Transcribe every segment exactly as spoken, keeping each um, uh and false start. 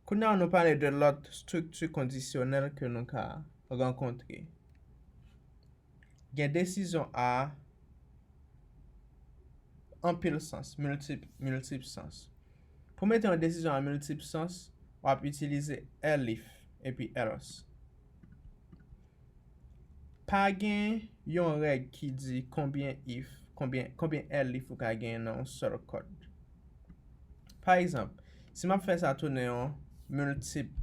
Kounye a nou pale de lòt estrikti kondisyonèl ke nou ka rankontre. Gen desizyon A anpil sans, miltip, miltip sans. Pou mete yon desizyon A miltip sans, w ap itilize elif epi else. Pa gen yon règ ki di konbyen if, konbyen, konbyen elif ou ka gen nan yon sèl kòd. Pa egzanp, si m ap fè sa tounen yon miltip,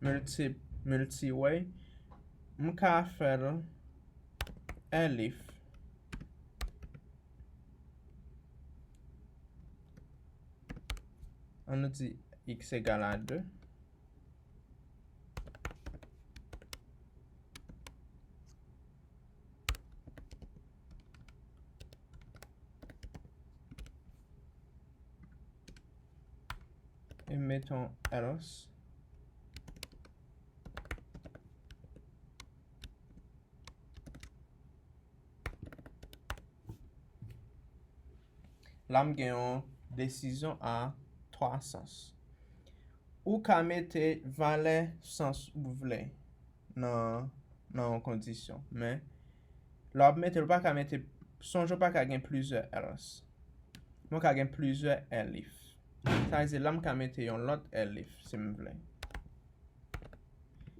miltip, milti way, m ka fè l elif, ann nou di x egal a de. E m mete yon else. La m gen yon desizyon A twa sans. Ou ka mete valè sans ou vle nan, nan yon kondisyon. Men, lè w ap mete l, ou pa ka mete, sonje w pa ka gen plizyè else. Men w ka gen plizyè elif. Sa vle di la m ka mete yon lòt elif si m vle.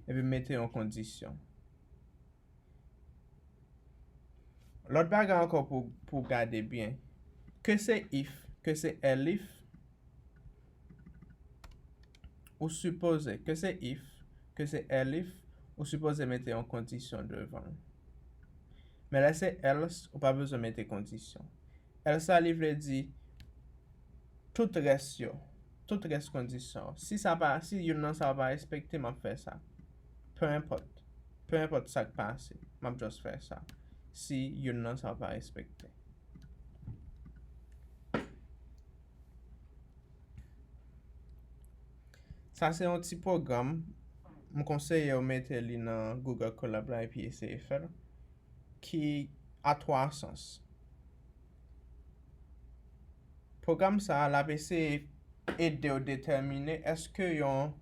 Epi m mete yon kondisyon. Lòt bagay ankò pou, pou gade byen. Ke se if, ke se elif, ou sipoze, ke se if, ke se elif, ou sipoze mete yon kondisyon devan l. Men lè se else, ou pa bezwen mete kondisyon. Else la, li vle di tout rès yo, tout rès kondisyon. Si sa pa, si youn nan sa pa respekte, m ap fè sa. Peu importe. Peu importe sa k pase, m ap just fè sa. Si youn nan sa pa respekte. Sa se yon ti pwogram. M konseye w mete li nan Google Colab la epi eseye fè l. Ki a twa sans. Pwogram sa a, l ap eseye ede w detèmine èske yon,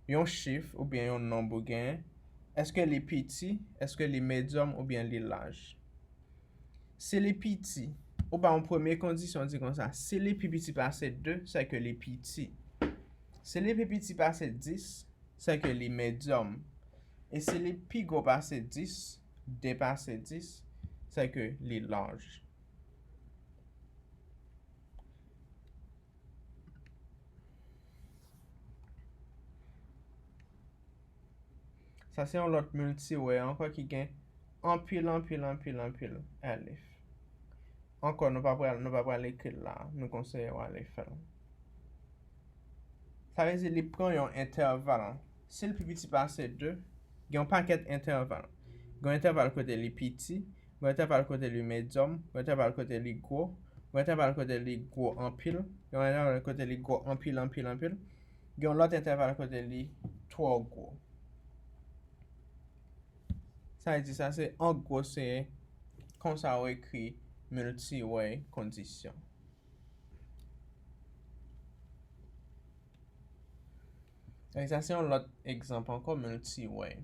yon chif oubyen yon nonb ou genyen, èske li piti, èske li medyòm oubyen li laj. Si li piti, ou ba yon premye kondisyon, di konsa, si li pi piti pase de, se ke li piti. Si li pi piti pase dis, se ke li medyòm. E si li pi gwo pase dis, depase dis, se ke li laj. Sa se yon lòt milti way ankò ki gen anpil, anpil, anpil, anpil elif. Ankò, nou pa pral, nou pa pral ekri l la. Nou konseye w ale fè l. Sa vle di li pran yon entèval. Si l pi piti pase de, gen yon pakèt entèval. Gen yon entèval kote li piti, gen yon entèval kote li medyòm, gen yon entèval kote li gwo, gen yon entèval kote li gwo anpil, gen yon entèval kote li gwo anpil, anpil, anpil. Gen yon lòt entèval kote li twò gwo. Sa vle di sa se, an gwo, se konsa ou ekri milti way kondisyon. E sa se yon lòt egzanp ankò, milti way.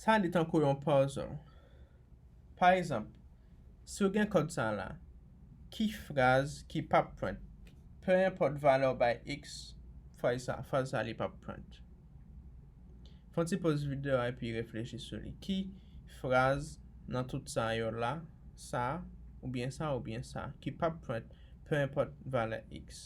Sa li tankou yon puzzle. Pa egzanp, si w gen kòd sa la, ki fraz ki p ap print? Peu importe valè w bay x, fraz sa, fraz sa li p ap print. Fè yon ti poz videyo a epi reflechi sou li. Ki fraz nan tout sa yo la, sa, oubyen sa, oubyen sa, ki p ap print, peu importe valè x?